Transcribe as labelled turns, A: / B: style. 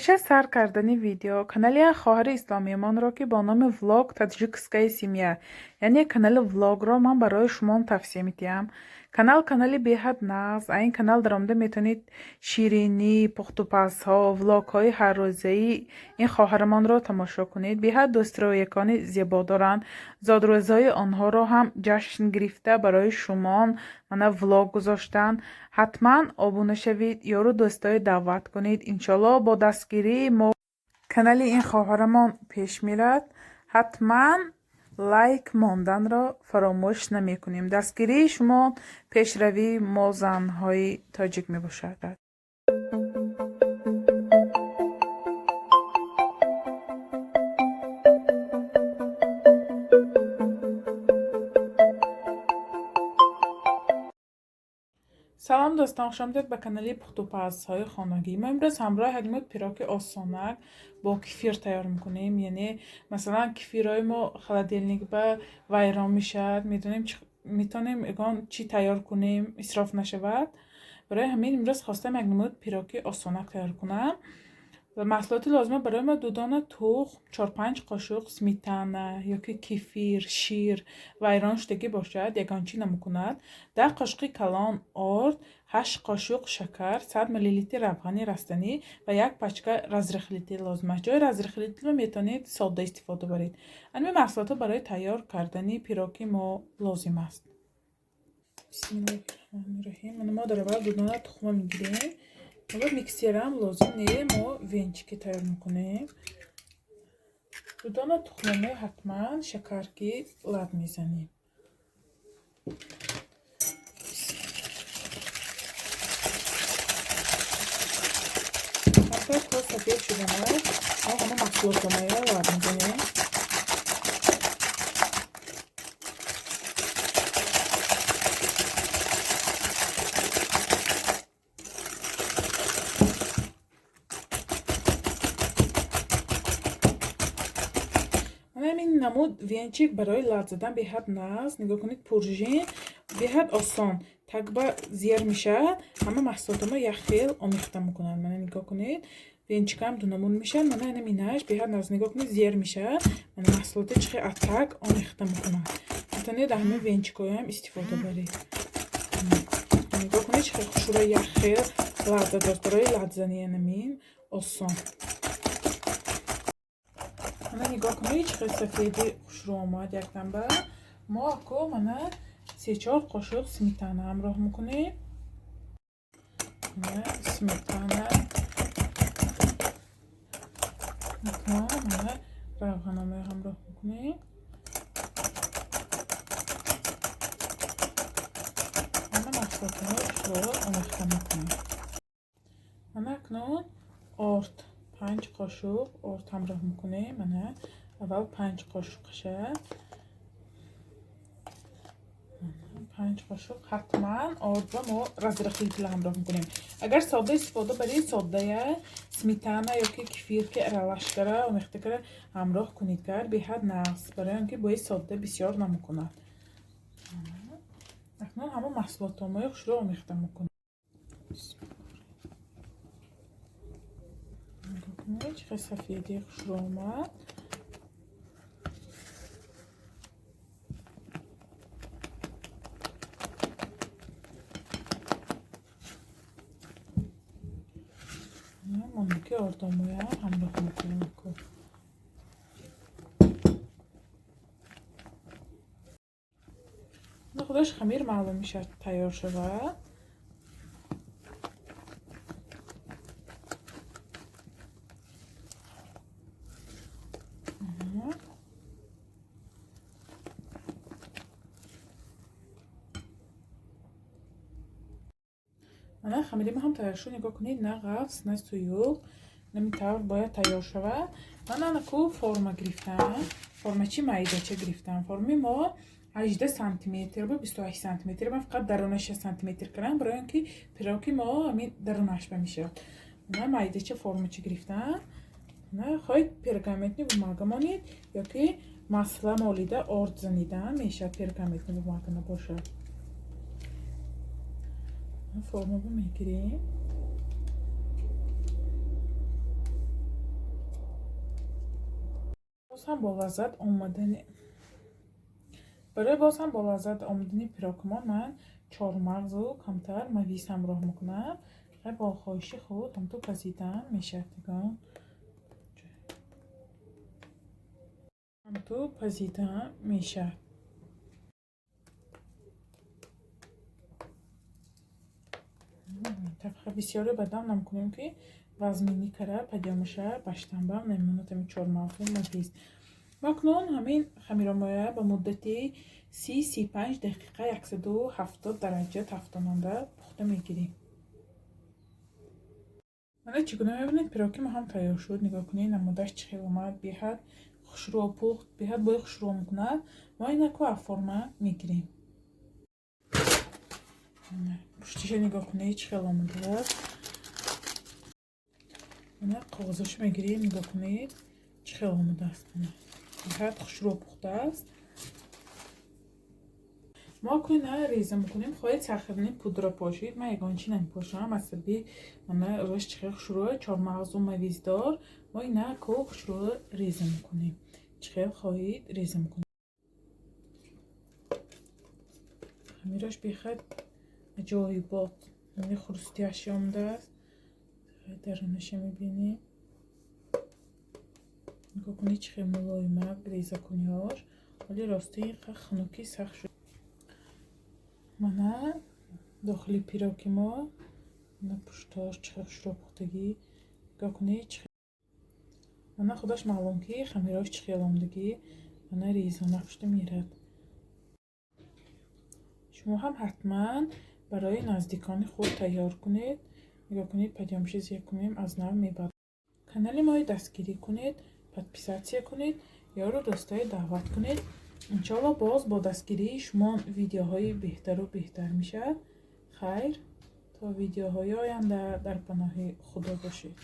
A: Пеш аз сар кардани видео канали як хоҳари исломиямонро, ки бо номи «Влог Таджикская семья», яъне канали влогро ман барои шумо тавсия медиҳам. Канал канали беҳад нағз. А ин канал даромада метавонед ширинӣ, пухтупазҳо, влогҳои ҳаррӯзаи ин хоҳарамонро тамошо кунед. Беҳад дӯстрӯякони зебо доранд. Зодрӯзҳои онҳоро ҳам ҷашн гирифта, барои шумон мана влог гузоштанд. Ҳатман обуна шавед, ёру дӯстое даъват кунед. Иншоалло, бо дастгирии мо канали ин хоҳарамон пеш мерад. Ҳатман лайк монданро фаромӯш намекунем. Дастгирии шумо пешравии мо, занҳои тоҷик, мебошад. Салом, дӯстон, хушомадед ба канали пухтупазҳои хонагӣ. Мо имрӯз ҳамроҳи ҳагмуд пироги осонак бо кефир тайёр мекунем. Яъне, масалан, кефирҳои мо холодильник ба вайрон мешавад, медонем, метавонем ягон чӣ тайёр кунем, исроф нашавад. Барои ҳамин имрӯз хостам як намуд пироги осонак тайёр кунам. Маҳсулоти лозима барои мо: ду дона тухм, чор-панҷ қошуқ сметана ёки кефир, шир вайрон шудагӣ бошад, ягон чӣ намекунад, 10 қошуқи калон орд, ҳашт қошуқ шакар, 100 миллилитр равғани растанӣ ва як пачка разрыхлитель лозим аст. Ҷои разрыхлитель ро метавонед сода истифода баред. Ҳамин маҳсулотҳо барои тайёр кардани пироги мо лозим аст. Бисмиллоҳи. Мо дар аввал ду дона тухма мегирем. Ва миксерам лозим не, мо венчики тайёр мекунем. Ду дона тухмамо ҳатман шакарки лат мезанем. Ҳатто то сафед шуданаш мо ҳама маҳсулотоморо лат мезанем. Ҳамин намуд венчик барои лат задан беҳад нағз. Нигоҳ кунед, пружин, беҳад осон тагба зер мешавад, ҳама маҳсулотамо як хел омехта мекунад. Мана, нигоҳ кунед, венчикам ду намуд мешавад. Мана, инаминаш беҳад нағз, нигоҳ кунед, зер мешавад. Мана, маҳсулота чӣ хел атак омехта мекунад. Метавонед аз ҳамин венчикҳоям истифода баред. Нигоҳ кунед, чӣ хел хушрӯ як хел лат задааст. Барои латзанӣ анамин осон. Мана, нигоҳ кунед, чӣ хел сафеди хушрӯ омад. Якданба мо ако мана се-чор қошуқ сметана ҳамроҳ мекунем. Мана, сметана, мана, равғанамоя ҳамроҳ мекунем. Ҳама маҳсулотҳоро хушрӯ омехта мекунем. Мана, акнун орд, панҷ қошуқ орд ҳамроҳ мекунем. Мана, аввал панҷ қошуқаша, панҷ қошуқ. Ҳатман ордро мо разрыхлитель ҳамроҳ мекунем. Агар сода истифода баред, содая сметана ёки кефир ки аралаш кара, омехта кара ҳамроҳ кунед, кар беҳад нағз, барои он ки бӯи сода бисёр намекунад. Акнун ҳама маҳсулотҳои хушрӯ омехта мекунем. Нигоҳ кунед, чӣ хел сафеди хушрӯ омад. Монуки ордомоям ҳамроҳ мекунем. Худаш хамир маълум мешавад, тайёр шавад. Мана, хамири мо ҳам тайёр шуд. Нигоҳ кунед, на ғафс, на суюқ, ҳамин тавр бояд тайёр шавад. Ман анаку форма гирифтам, формачи майдача гирифтам. Форми мо 18 сантиметр ба 28 сантиметр. Ман фақат дарунаша сантиметр кардам, барои он ки пироги мо ҳамин дарунаш ба мешавад. Мана, майдача формача гирифтам. Хоҳед, пергаментный бумага монед ёки масла молида орд занидан мешавад, пергаментный бумага набошад. Формаро мегирем. Барои боз ҳам болаззат омадани пирогмон ман чормағзу камтар мавиз ҳамроҳ мекунам. Бо хоҳиши худ ҳамту пазидан мешавад. Нигоҳ, ҳамту пазидан мешавад. Бисёре бадам намкунем, ки вазминӣ кара падёмаша баштанбам намемонад ҳамин чормағзу мавиз. Мо акнун ҳамин хамиромоя ба муддати 30-35 дақиқа 170 дараҷа тафтонанда пухта мегирем. Мана чӣ гуна мебинед, пироги мо ҳам тайёр шуд. Нигоҳ кунед, намудаш чӣ хел омад, беҳад хушрӯ пухт, беҳад бӯи хушрӯ мекунад. Мо инаку форма мегирем. Пуштиша нигоҳ кунед, чӣ хел омадааст. Мана қоғозашо мегирем, нигоҳ кунед, чӣ хел омадааст. Беҳад хушрӯ пухтааст. Мо акнун реза мекунем. Хоҳед, сахарный пудра пошед, ман ягон чи намепошам. Асаби мана рӯш чӣ хел хушрӯ, чормағзу мавиздор. Мо инаку хушрӯ реза мекунем. Чӣ хел хоҳед, реза мекунем. Хамираш беҳад аҷоибот, яъне хрустящий омадааст. Дарунаша мебинем. Нигоҳ кунед, чӣ хел мулоимак реза куниҳош. Вале рости инқадр хунукӣ сахт шуд. Мана дохили пироги мо, мана пуштош чӣ хел хушрӯ пухтагӣ. Нигоҳ кунед, чӣ мана худаш маълум, ки хамирош чӣ хел омадагӣ. Мана резона пушта мерад. Шумо ҳам ҳатман барои наздикони худ тайёр кунед. Нигоҳ кунед, падёмша зер кунем, аз нав мебарад. Канали моро дастгирӣ кунед, подписаться кунед, ёру дӯстое даъват кунед. Иншоалло, боз бо дастгирии шумо видеоҳои беҳтару беҳтар мешавад. Хайр, то видеоҳои оянда дар паноҳи Худо бошед.